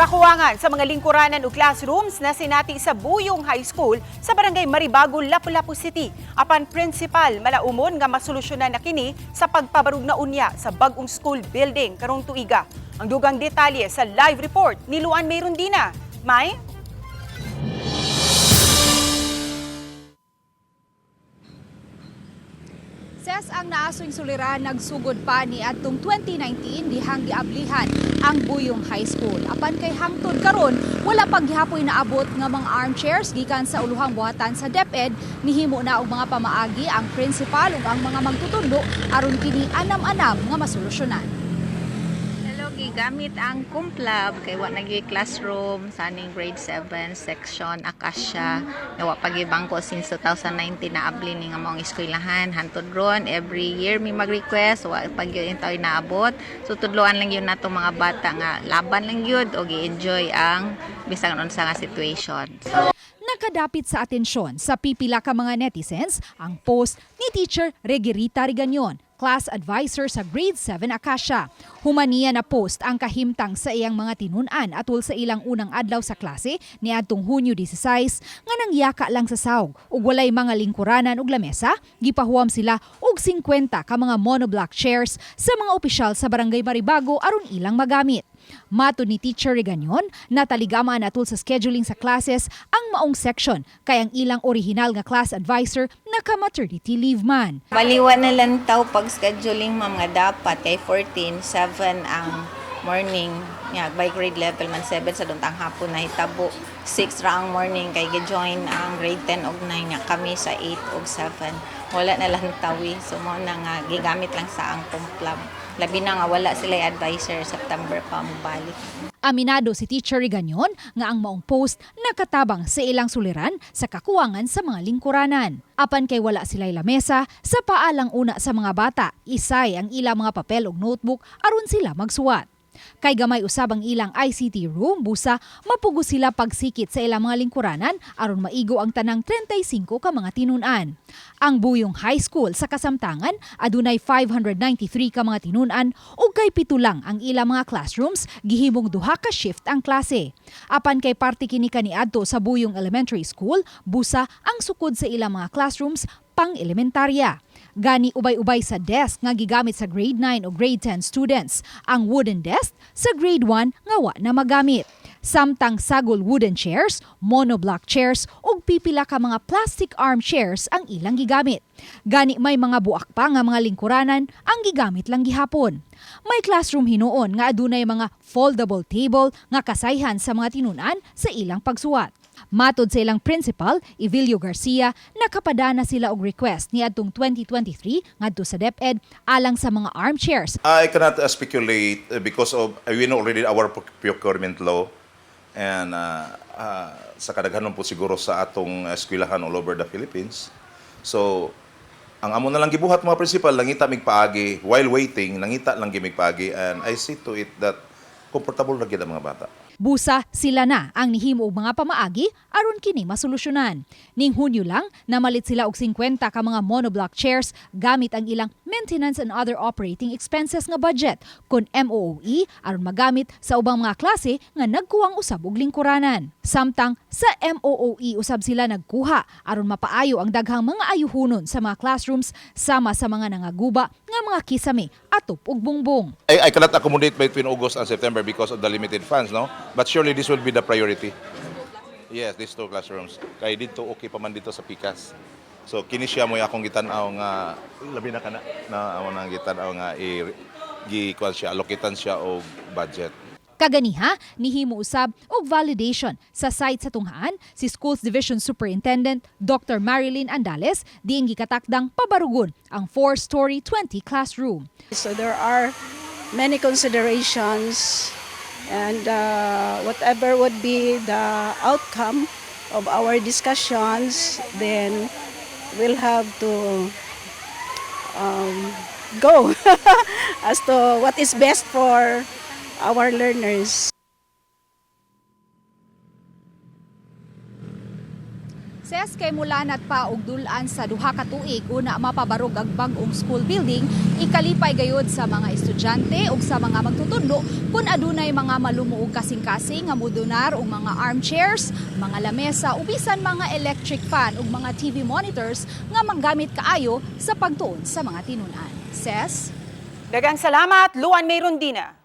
Kakuwangan sa mga lingkuranan o classrooms na sinati sa Buyong High School sa Barangay Maribago, Lapu-Lapu City. Apan principal, malaumon nga masolusyonan na kini sa pagpabarug na unya sa bagong school building karong tuiga. Ang dugang detalye sa live report ni Luan Mayrondina. May? Ses, ang naasoing suliran nagsugod pa ni adtong 2019 dihang giablihan ang Buyong High School. Apan kay hangtod karon wala pa gihapoy naabot nga mga armchairs gikan sa uluhang buhatan sa DepEd, nihimo na og mga pamaagi ang principal ug ang mga magtutudlo aron kini anam-anam nga masolusyonan. Hello, gigamit ang Kumplab kay wa nagi classroom sa aning grade 7 section Acacia. Nawa pagibangko since 2019 na abli ni nga maong eskwelahan hantod ron every year may mag-request, wa pag yun tayo naabot. So tudloan lang yun nato mga bata nga laban lang yun o gi-enjoy ang bisan unsa nga situation. So, Nakadapit sa atensyon sa pipila ka mga netizens ang post ni Teacher Regirita Riganyon, class advisor sa Grade 7 Acacia. Humaniya na post ang kahimtang sa iyang mga tinun-an atul sa ilang unang adlaw sa klase niadtong Hunyo 16 nga nangyaka lang sa sawg ug walay mga lingkuranan ug lamesa, gipahuwam sila og 50 ka mga monoblock chairs sa mga opisyal sa Barangay Maribago aron ilang magamit. Matod ni Teacher Reganyon, nataligamaan atul sa scheduling sa classes ang maong section kay ang ilang original nga class advisor naka-maternity leave man. Baliwa na lang taw pag scheduling, ma'am, nga dapat kay 14, 7 ang morning nga by grade level man, 7 sa duntang hapon na hitabo 6 ra ang morning kay gi-join ang grade 10 og 9 nga kami sa 8 og 7, wala na lang tawi. So mo na nga gigamit lang sa ang kumplab, labi na nga wala sila advisor, September pa mobalik. Aminado si Teacher Reganyon nga ang maong post nakatabang sa ilang suliran sa kakuwangan sa mga lingkuranan. Apan kay wala sila'y lamesa, sa paalang una sa mga bata, isay ang ilang mga papel ug notebook aron sila magsuwat. Kay gamay usab ang ilang ICT room, busa mapugo sila pagsikit sa ilang mga lingkuranan aron maigo ang tanang 35 ka mga tinun-an. Ang Buyong High School sa kasamtangan adunay 593 ka mga tinun-an ug kay 7 lang ang ilang mga classrooms, gihimong duha ka shift ang klase. Apan kay parte kini kaniadto sa Buyong Elementary School, busa ang sukod sa ilang mga classrooms pang-elementarya. Gani ubay-ubay sa desk nga gigamit sa grade 9 o grade 10 students, ang wooden desk sa grade 1 nga wa na magamit. Samtang sagol wooden chairs, monoblock chairs ug pipila ka mga plastic armchairs ang ilang gigamit. Gani may mga buak pa nga mga lingkuranan ang gigamit lang gihapon. May classroom hinuon nga adunay mga foldable table nga kasayhan sa mga tinun-an sa ilang pagsuwat. Matod sa ilang principal, Evilio Garcia, nakapadana sila og request niadtong 2023 ngadto sa DepEd alang sa mga armchairs. I cannot speculate because of we know already our procurement law and sa kadaghanon po siguro sa atong eskwelahan all over the Philippines. So, ang amo na lang gibuhat mga principal, nangita mig paagi while waiting, nangita lang gimig paagi and I see to it that comfortable ra gyud ang mga bata. Busa sila na ang nihimo og mga pamaagi aron kini masolusyonan. Ning Hunyo lang namalit sila og 50 ka mga monoblock chairs gamit ang ilang maintenance and other operating expenses nga budget kon MOOE aron magamit sa ubang mga klase nga nagkuwang usab og lingkuranan. Samtang sa MOOE usab sila nagkuha aron mapaayo ang daghang mga ayuhunon sa mga classrooms sama sa mga nangaguba nga mga kisame atop og bungbong. I cannot accommodate between August and September because of the limited funds, no? But surely this will be the priority. Yes, these two classrooms. Kay dito okay pa man dito sa Pikas. So kini siya mo akong gitan-aw nga labi na kana na amo nang gitan-aw nga i gi kuan siya, allocatean siya og budget. Kaganiha, nihimo usab og validation sa site sa tunghaan si Schools Division Superintendent Dr. Marilyn Andales diin gikatakdang pabarugon ang 4-story 20 classroom. So there are many considerations and whatever would be the outcome of our discussions, then we'll have to go as to what is best for our learners. Ses, kay mulanat pa og dul-an sa 2 ka tuig una mapabarog ang bag-ong school building, ikalipay gayud sa mga estudyante ug sa mga magtutudlo kung adunay mga malumuog kasing-kasing nga modonar og mga armchairs, mga lamesa ug bisan mga electric fan ug mga TV monitors nga manggamit kaayo sa pagtuon sa mga tinun-an. Ses? Daghang salamat, Luan May Rondina.